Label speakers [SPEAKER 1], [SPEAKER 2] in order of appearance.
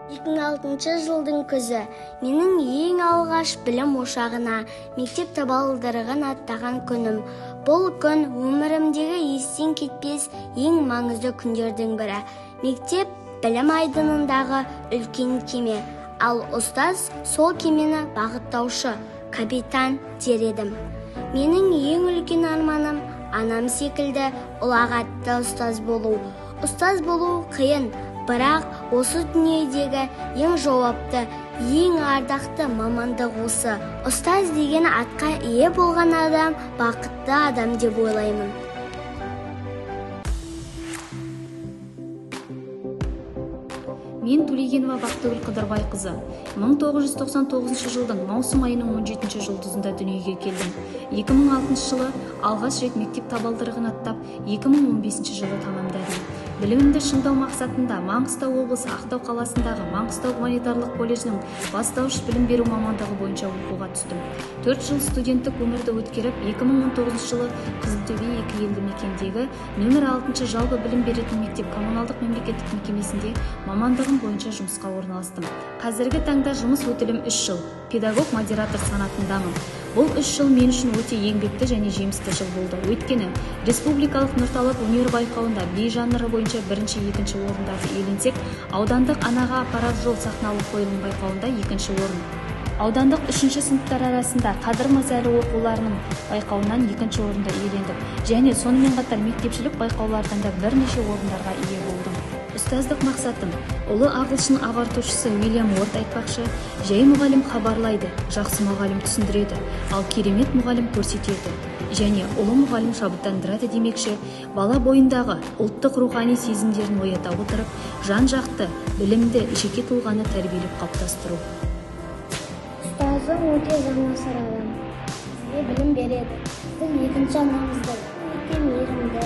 [SPEAKER 1] 2006 жылдың күзі менің ең алғаш білім ошағына мектеп табалдырығын аттаған күнім. Бұл күн өмірімдегі естен кетпес ең маңызды күндердің бірі. Мектеп білім айдынындағы үлкен кеме, ал ұстаз сол кемені бағыттаушы, капитан дер едім. Менің ең үлкен арманым анам секілді ұлағатты ұстаз болу. Ұстаз болу қиын, бірақ осы дүниедегі ең жауапты, ең ардақты мамандық осы. Ұстаз деген атқа ие болған адам бақытты адам деп ойлаймын.
[SPEAKER 2] Мен Төлегенова Бақтыгүл Қыдырбайқызы 1999 жылдың маусым айының 17 жұлдызында дүниеге келдім. 2006 жылы алғаш рет мектеп табалдырығын аттап, 2015 жылы тамамдадым. Білімімді шыңдау мақсатында Маңғыстау облысы Ақтау қаласындағы Маңғыстау гуманитарлық колледжінің бастауыш білім беру мамандығы бойынша оқуға түстім. 4 жыл студенттік өмірді өткеріп, 2019 жылы Қызылтөбе 2 елді мекендегі нөмір 6 жалпы білім беретін мектеп коммуналдық мемлекеттік мекемесінде мамандығым бойынша жұмысқа орналастым. Қазіргі таңда жұмыс өтілім 3 жыл. Педагог-модератор санатындамын. Бұл 3 жыл мен үшін өте еңбекті және жемісті жыл болды. Өйткені республикалық Нұрталап өнер байқауында би жанры бойынша бірінші, екінші орындарды иеленсек, аудандық Анаға апарар жол сахналық қойылым байқауында екінші орын. Аудандық 3-ші сыныптар арасында Қадыр Мырза оқуларының байқауынан екінші орынды иелендім. Және сонымен қатар мектепшілік байқаулардан да бірнеше орындарға ие болдым. Ұстаздық мақсатым ұлы ағылшын ағартушысы Уильям Уорд айтпақшы, жай мұғалім хабарлайды, жақсы мұғалім түсіндіреді, ал керемет мұғалім көрсетеді және ұлы мұғалім шабыттандырады демекші, бала бойындағы ұлттық рухани сезімдерін оята отырып, жан-жақты, білімді жеке тұлғаны тәрбиелеп қалыптастыру.
[SPEAKER 1] Ұстазым өте жанашыр адам. Бізге білім береді. Біздің екінші анамыздай. Өте мейірімді,